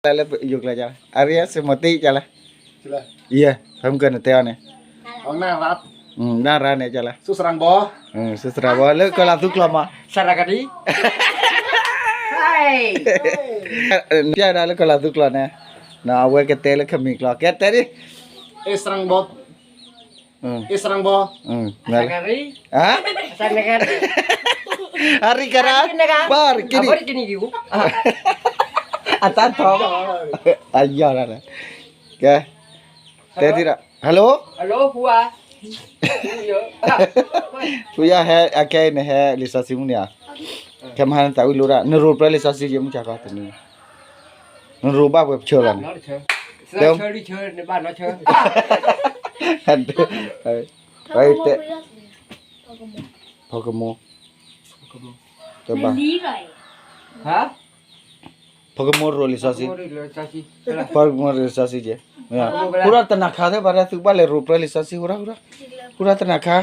လၢယိၤကျါကလဲၣ်, အရံစမတံကလဲၣ်, ယဲ, ဖဲမုၢ်ကနတဲအီၤန့ၣ်, နရါန့ၣ်ကလဲၣ်, စူစရၣ်ဘီ, စူစရၣ်ဘီလၢကီၢ်လၤသူကျိာ်မး, ပျဲဒၣ်လၢကီၢ်လၤသူကျိာ်န့ၣ်, အဝဲကတဲလၢခမံၤကျိာ် ကဲတဲဒ် အ့စရၣ်ဘီ, အရံကရၢ, ပှၤရံကနံၣ်, အတၢ်ထီ, အယီၤဒၣ်လဲၣ်, ကဲ, တဲထံဒီး hello, ဖုယီၤဟဲ အခဲအံၤန့ၣ် ဟဲလံာ်စီဆှံမုၢ်န့ၣ်ဧါ, ခဲမဟါန့ၣ်သးဝံၣ်လိတၢ် နရိၣ်ပြၢလံာ်စီဆှံယဲမုၢ်ဆါခီတနံၤ, နရိၣ်ဘၣ်ပှဲၤပဆၢလီၤန့ၣ်, တဲ, ဖီကမိၢ်, ဖီကမိၢ်, တဲဘၣ်, ဖီကမိၢ်ရိၣ်လံာ်စီဆှံ, ဖီကမိၢ်ရိၣ်လံာ်စီဆှံကဲ, ဟူထီၣ်တနၤခါသ့ၣ် ပှၤတၢ်သူဘၣ်လဲၤရိၣ်ပြၢလံာ်စီဆှံ ဟူထီၣ်, ဟူထီၣ်တနၤခါ,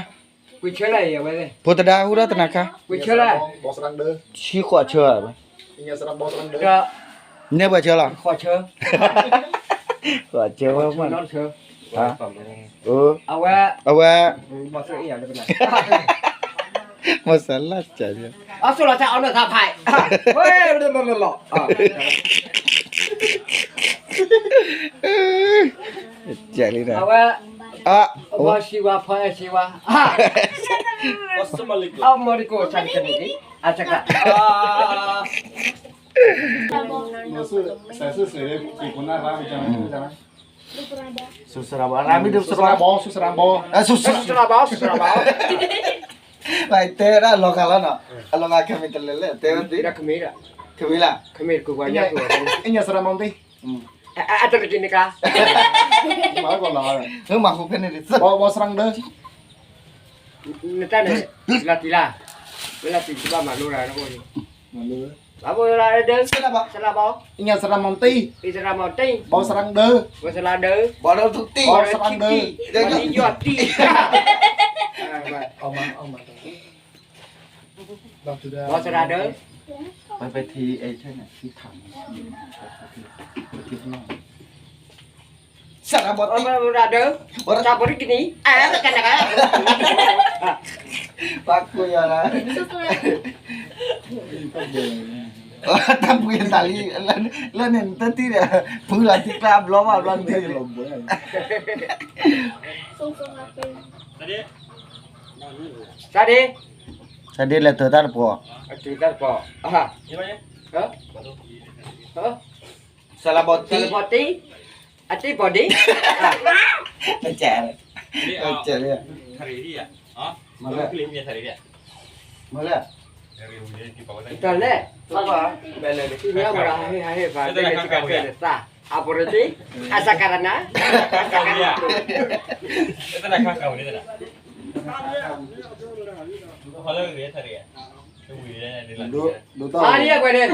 ဖိသဒါ ဟူထီၣ်တနၤခါ, ဆံဃိးဆၢ, နဲပှဲၤဆၢလီၤ, ဃိးဆၢ, ဃိးဆၢဝဲမး, အဝဲ, မၤစလၢ်ကဲ, အဆိလီၤတၢ်အီၣ်နီၢ်သးဖး, ကဲလံ, အဝဲ, အဝဲစံဝါဖီအဲစံဝါ, အမီၤဒံကိးဆၣ်တကန့ၣ်, အတက, စူစရၣ်ဘီ, ရမံဒုစရၣ်, စူစရၣ်ဘီ, စူစရၣ်ဘီ, ပတဲဒၣ်အလီၤဂာ်လီၤနီၤ, အလီၤဂာ်ခမ့ၢ်တလဲၤလဲၣ် တဲဝဲသ့, ခမ့ၢ်လၢ, ခမ့ၢ်လၢ, ခမ့ၢ်တကူကွၢ်ညါ, အညါစရၣ်မီၣ်တံၢ်, အတရက့ၤန့ၣ်ကါ, မၤဟူဖဲန့ၣ်, ဘီစရၣ်ဒၢ, နတၢ်န့ၣ်, လီၤတံၢ်လၢ, ဝဲလီၤတံၢ်တဘၣ်မၤလိတၢ်န့ၣ်, ဘီစရၣ်ဒၢ, စရၣ်ဘီ, အညါစရၣ်မီၣ်တံၢ်, စရၣ်မီၣ်တံၢ်, ဘီစရၣ်ဒၢ, ဘီစရၣ်ဒၢ, ဘီစရၣ်ဒၢ, ဘီစရၣ်ဒၢ, ဘီစရၣ်ဒၢ, ပထံၣ်အဲၣ်ထဲန့ၣ် ထံထၣ်န့ၣ်, စရၣ်ဘီတံၢ်, ဘီစရၣ်ဒၢ, ဘီစရၣ်ဘီတံၢ်ကနံၣ်, ပှၤကိးယၤလၢ, တၢ်ပှ့ၤတၢ်လံ, လၢန့ၣ်တထံၣ်ဒီး, ဖုလီၤထံကျါဘျီဘၣ်ဘျီန့ၣ်, စၢ်ဒ့, စၢ်ဒ့လဲၤတုၤတၢ်တပှီၤ, တုၤတၢ်တပှီၤ, စရၣ်ဘီတံၢ်, အတံၢ်ဘီဒ့, မလဲၣ်, မလဲၣ်, တလဲၣ်, ဟ့ၣ်ဟ့ၣ်, အပူၤရ့ၣ်တံၢ်, အစကရနၤ, အါလံအကွဲးန့ၣ်,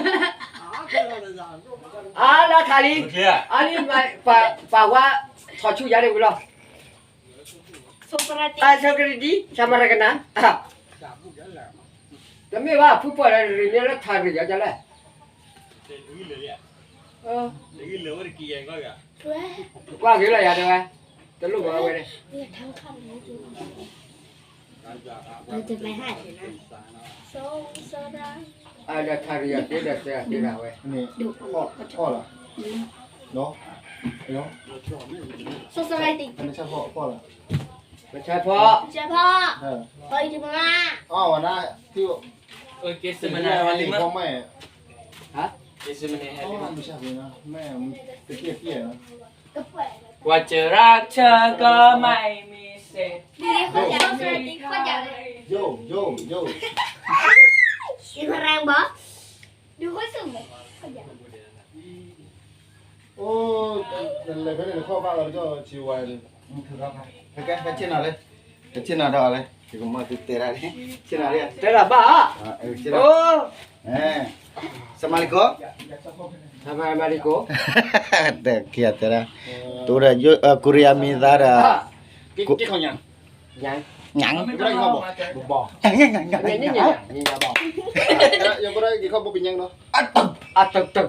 အါလၢထးလံ, အါလံ, ပာ်ဝါ, ထီၣ်ဆူညါန့ၣ်ဝံၤလီၤ, အဆိကတံၢ်, ဆၣ်မၤရကနၤ, တမ့ၢ်ဘၣ် ဖုပှၢ်ဒီးရ့ၣ်မ့ၢ်လၢထးရ့ၣ်ယၤဒ်လဲၣ်, ကွၢ်ဂ့ၤလီၤယၤတဲဝဲ, တလိၣ်ဘၣ်ဝဲန့ၣ်, ဒီးထးရ့ၣ်ယၤတဲဒီးတဲတဲဒၣ်ဝဲ, မဆါဖီ, မဆါဖီ, ကဲစမနါ, ကွၢ်စၢၤရၣ်ဆၢကီးမၤအံၤမ့ၢ်စ့ၢ်, အိၣ်, နလဲၤဖဲန့ၣ်နခီၣ်ဘၣ်လီၤကီၢ်ဆံဝါ, ကဲဆ့ၣ်နီၤလၢ, ဆ့ၣ်နီၤဒီးလၢ, ယကမၤသုတဲဒၣ်လံ, ဆ့ၣ်နီၤလံ, တဲဒၣ်ဘၣ်, အိၣ်, စမၤလံကိး, စမၤလံကိး, တဲက့ၤတဲဒၣ်, တအိၣ်ဒီး, ကူရံယါမံၤသးဒီး, ညၣ်, ညၣ်, ညၣ်, ညၣ်, အတၢ်တၢ်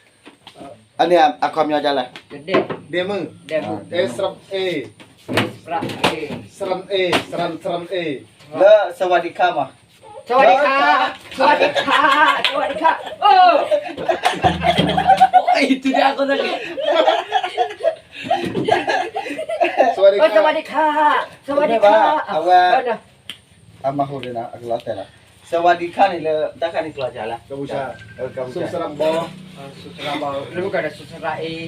အန့ၣ်အခီပညီဒ်လဲၣ်. ဒဲမုၢ်, ဒဲမုၢ်, အဲ စရၣ်အ့, စရၣ်အ့, စရၣ်အ့, စရၣ်အ့, လၢ สวัสดีค่ะ မး. สวัสดีค่ะ, สวัสดีค่ะ, สวัสดีค่ะ, เออ สวัสดีค่ะ, สวัสดีค่ะ, สวัสดีค่ะ, အဝဲ အမၤဟိဒ်န့ၣ် အကလီၤတဲာ်လီၤ. สวัสดีค่ะ န့ၣ်လၢ တၢ်ခါန့ၣ်ကျိာ်စၢ်လၢ ကဘူၣ်စၢ်, ကဘူၣ်စၢ်, စူၢ်စရၣ်ဘီ, စူၢ်စရၣ်ဘီ, လၢမ့ၢ်ကဒီး စူၢ်စရၣ်အ့,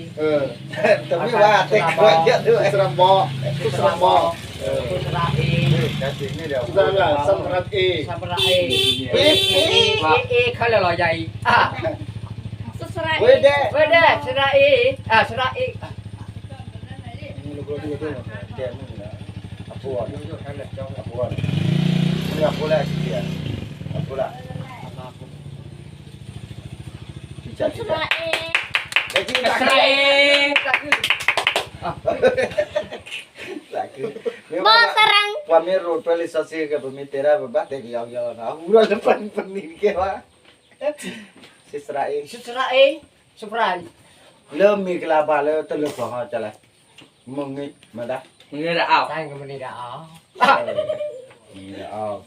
တမ့ၢ်ဝဲ တဲကျိာ်ယဲၢ်လၢ စူၢ်စရၣ်ဘီ, စူၢ်စရၣ်ဘီ, စူၢ်စရၣ်အ့, စူၢ်စရၣ်အ့, စူၢ်စရၣ်အ့, အ့ အ့ ခဲလၢာ်လီၤယၤအံၤ, ဝဲဒဲ, ဝဲဒဲ, စူၢ်စရၣ်အ့, စူၢ်စရၣ်အ့ အဖိ, အဖိ, အဖိလၢအဆံး, အဖိလၢ, အဆံး, ပှၤမ့ၢ်ရိၤတွဲလံာ်စီဆှံက့ၤ ပမ့ၢ်တဲဒၣ် ပဘၣ်တဲကယီကယီလီၤနီၤ, အဟူထီၣ်လၢပနံၤပနံၤတကဲဘၣ်, စူၢ်စရၣ်အ့, စူၢ်စရၣ်အ့, စူၢ်စရၣ်အ့, လၢမ့ၢ်ကလၢဘၣ်လၢတလၢပှၤဟီ ကလဲၣ်, မ့ၢ်မတၤ, မ့ၢ်မတၤအီၤ, မ့ၢ်မတၤအီၤ,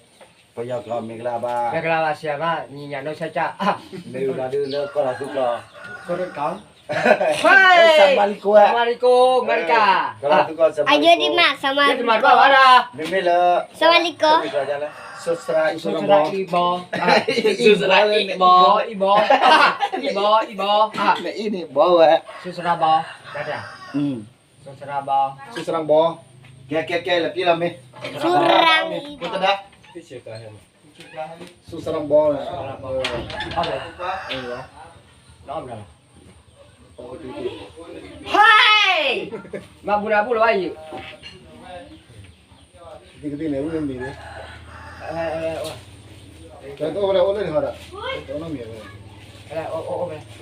ပယီၤကျိာ်မ့ၢ်ကလၢဘၣ်, မ့ၢ်ကလၢဘၣ် ဆရာမ ညီညာနှုတ်ဆက်ကြ, မ့ၢ်ဝံၤလီၤဒုးလၢကီၢ်လီၤသူကျိာ်, ကီၢ်လီၤသူကျိာ်, ဆၣ်မါလံကိ, ဆၣ်မါလံကိ, အမဲရကၤ, ကီၢ်လီၤသူကျိာ်, အယိဒံမး, ဆၣ်မါလံကိ, ယိဒံမးတဘၣ်ဘၣ်ဒၣ်, မ့မ့ၢ်လၢ ဆၣ်မါလံကိ, စူၢ်စရၣ်အံၤ, စူၢ်စရၣ်အံၤဘီ, စူၢ်စရၣ်အံၤဘီ, အံၤဘီ, အံၤဘီ, အံၤဘီ, အံၤန့ၣ်ဘီဝဲ, စူၢ်စရၣ်ဘီ, စူၢ်စရၣ်ဘီ, စူၢ်စရၣ်ဘီ, ကဲ ကဲ ကဲ လၢပျဲလီၤမ့ၢ်, စူၢ်စရၣ်အံၤဘီ, စူၢ်စရၣ်ဘီ, ဟဲ, မၤဘူၣ်နၤဘူၣ်လီၤဘၣ်အံၤ, ကသံၣ်ကသံၣ်န့ၣ် ဝံၣ်မံၤန့ၣ်, တအိၣ်ဝဲဒၣ်အိၣ်လၢန့ၣ်ဟီဒီး, တအိၣ်နီတမံၤဝဲ,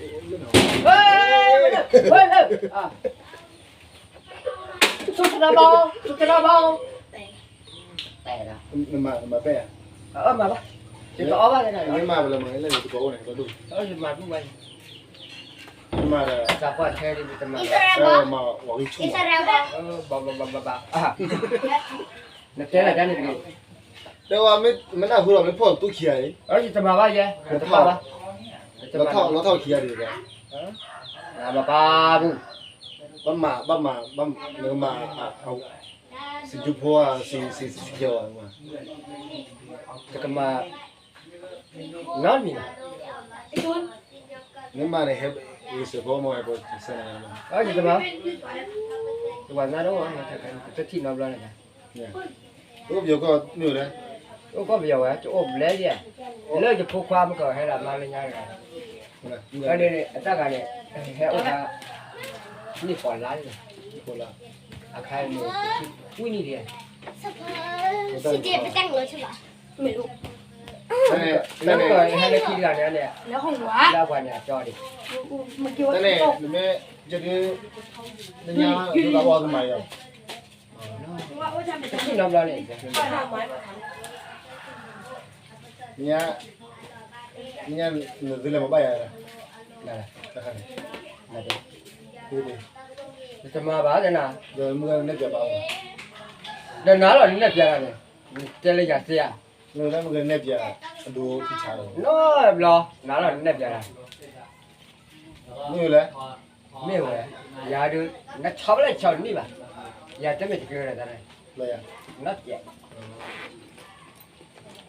အိၣ်, စူၢ်စရၣ်ဘီ, စူၢ်စရၣ်ဘီ, နမၤပဲၢ်ဧါ, မၤဘၣ်, ယကအီၣ်ဘၣ်, မ့ၢ်မၤပလၢမၤလၢန့ၣ် တကိးအိၣ်န့ၣ် တဒူၣ်, မၤဘူၣ်ဘၣ်, မၤဒီး, မၤဝဲဂံၢ်ဆူၣ်, ဘၣ်ဘၣ်ဘၣ်ဘၣ်, နတဲလၢတၢ်န့ၣ်တဂ့ၤ, တဲဝဲမ့ၢ်နၢ်ဟူဒီး မ့ၢ်ဖီၣ်သူခံဂၤအံၤ, ယတမၤဘၣ်ယဲ, ယတမၤဘၣ်, လီၤထီၣ်ခံဂၤဒံးဘၣ်, ဘၣ်ဘၣ်ဘူၣ်, ဘၣ်မၤ, ဘၣ်မၤ, ဘၣ်မၤ, နကမၤ, စံးကၠူဖိဧါ, စံး, စံး, စံးကၠူ, တကမၤ, နီတမံၤ, မ့ၢ်မၤန့ၣ် ဟဲ, ယစဲးဖိမ့ၢ်ဟဲဖိစဲးန့ၣ်, ယတမၤ, ယဝၤနၢ်တအိၣ်, တထံၣ်နီတဘျီန့ၣ်, တအိၣ်ပယီၤကီၢ်မ့ၢ်ဝဲ, တအိၣ်ကီၢ်ပယီၤဝဲ ယအိၣ်ဘျဲယဲ, လၢယဖိခွါမ့ၢ်ကီးဟဲလီၤမါလၢညါတဂၤ, န့ၣ်အတၢ်ဂၤန့ၣ်, ဟဲအိၣ်ခါ, န့ၣ်ဃိးလါန့ၣ်, ဃိးလါ, အခါန့ၣ်, ဝံၣ်နံၣ်ဒံး, တၢ်န့ၣ်, တၢ်န့ၣ်, ဟဲလၢခံတဂၤန့ၣ်န့ၣ်, လၢပှၤန့ၣ်အကၠီဒံး, တၢ်န့ၣ်, နမ့ၢ်, နညါ, ဒ်သိးဝဲကမၤယၤ တထံၣ်နီတဘျီန့ၣ်, ညါ, ညါ, နသုလဲၤမၤဘၣ်ယၤ, တၢ်ခါန့ၣ်, တမၤဘၣ်နၤ, ဒီးမုၢ်ဂၤနဲၣ်ပျးဘၣ်, ဒီးနၤလီၤနနဲၣ်ပျးတၢ်န့ၣ်, တဲလၢယၤသ့ဧါ, မုၢ်ဂၤနဲၣ်ပျး, အဒိဖံဆါလီၤ, နီတဘျီ, နၤလီၤနနဲၣ်ပျးတၢ်, မ့ၢ်လဲၣ်, မ့ၢ်ဝဲ, ယၤဒုး, နဆီပလဲဆီတနံၣ်ဘၣ်, ယၤတမ့ၢ်တကဲဝဲဒၣ်, နီတပျး,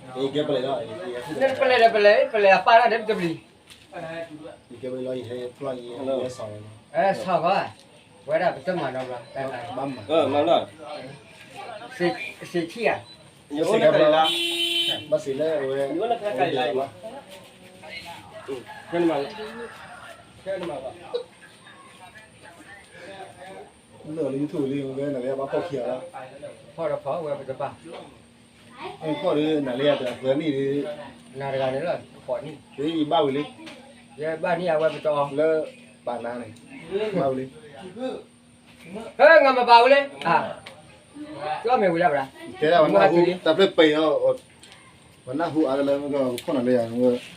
နပလဲၤဒီးပလဲၤ, ပလဲၤအပၢ်တၢ်ဒဲးပတပျံၤ, ဆီဃီ, ဝဲဒၣ်ပတမၤနီတဘျီ, စ့ထံၣ်ဧါ, ဘၣ်စ့လၢအဝဲ, လၢ YouTube လံ ဝဲနၤလၢယဘၣ်ဖီၣ်ခံဂၤလီၤ, ဖီၣ်ဒီးဖီၣ်ဝဲပတပၢ်, ဖီၣ်ဒီးနၤလၢယတၢ်သၢနံၣ်ဒီး, နၤတဂၤန့ၣ်လီၤ ဃိးနံၣ်, ယဘၣ်ဝံၤလံ, ယဘၣ်နံၣ်အဝဲပတအီ, လၢပာ်နၤန့ၣ်, ဘၣ်ဝံၤလံ, ဟဲ ငါမပါဘူးလေ, ကီၢ်မ့ၢ်ဝံၤလၢပရၤ, တဲဒၣ်ဝဲနၢ်ဟူ, တၢ်ဖျၢၣ်ပှဲၤအီၤ, ဝဲနၢ်ဟူအါတလၢ မ့ၢ်ကီၢ်ဖီၣ်နၤလၢယၤ,